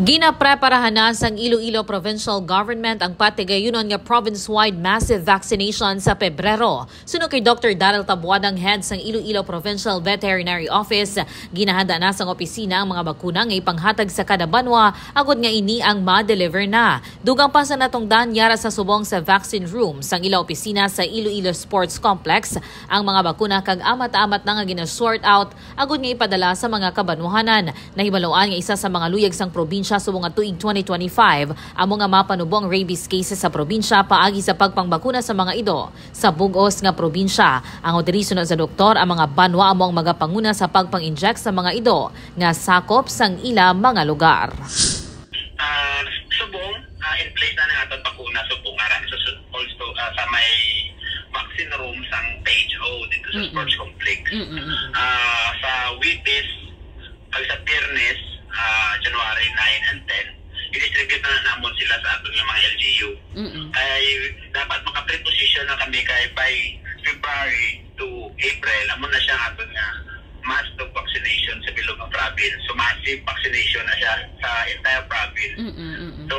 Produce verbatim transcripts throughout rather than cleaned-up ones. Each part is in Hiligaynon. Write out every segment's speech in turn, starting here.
Ginapreparahan na sang Iloilo Provincial Government ang patigayunon nga province-wide massive vaccination sa Pebrero. Suno kay Doktor Daryl Tabuada, head sang Iloilo Provincial Veterinary Office, ginahanda na sang opisina ang mga bakuna nga ipanghatag sa kada banwa agod nga ini ang ma-deliver na. Dugang pa sa natungdan, yara sa subong sa vaccine room sang ila opisina sa Iloilo Sports Complex ang mga bakuna kag amat-amat na nga gina-sort out agod nga ipadala sa mga kabanwahanan. Nahibaluan nga isa sa mga luyag sang probinsya subong nga tuig twenty twenty-five amo nga mapanubong rabies cases sa probinsya paagi sa pagpangbakuna sa mga ido. Sa bug-os nga probinsya, ang diri suno sa doktor, ang mga banwa amo ang magapanguna sa pagpang-inject sa mga ido nga sakop sang ila mga lugar. Ah, subong, ah, in place na ng aton bakuna subong aran sa su- also, ah, sa may vaccine room sang P H O dito sa Mm-mm. sports complex. Mm-mm. Ah, sa Webes, kag sa Biyernes, ah, January nine and ten, i-distribute na namon sila sa aton nga mga L G U. Mm-mm. Kay dapat maka-preposition na kami kay by February to April, amo na siya ang aton nga mass dog vaccination sa bilog nga province. So massive vaccination na siya sa entire province. Mm-mm. Mm-mm. So,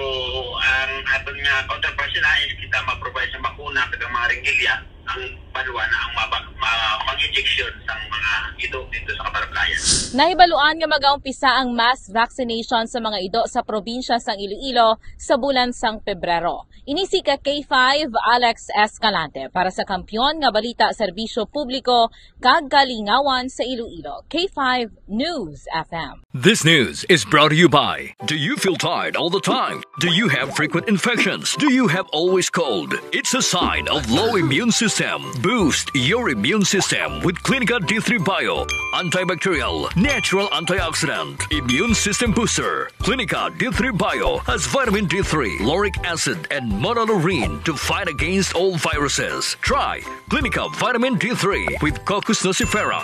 ang aton nga counterpart na is kita ma-provide sa bakuna kag ang mga ringgilya, ang banwa na ang mabag ma, mag-injection sang mga ido dito sa kabaranggayan. Nahibaluan nga magaumpisa ang mass vaccination sa mga ido sa probinsya sang Iloilo sa bulan sang Pebrero. Ini si ka K five, Alex Escalante, para sa Kampiyon nga Balita, Serbisyo Publiko, kag Kalingawan sa Iloilo, K five News F M. This news is brought to you by. Do you feel tired all the time? Do you have frequent infections? Do you have always cold? It's a sign of low immune system. Boost your immune system with Clinica D three Bio. Antibacterial, natural antioxidant, immune system booster. Clinica D three Bio has vitamin D three, lauric acid, and monolaurin to fight against all viruses. Try Clinica Vitamin D three with Cocos nucifera.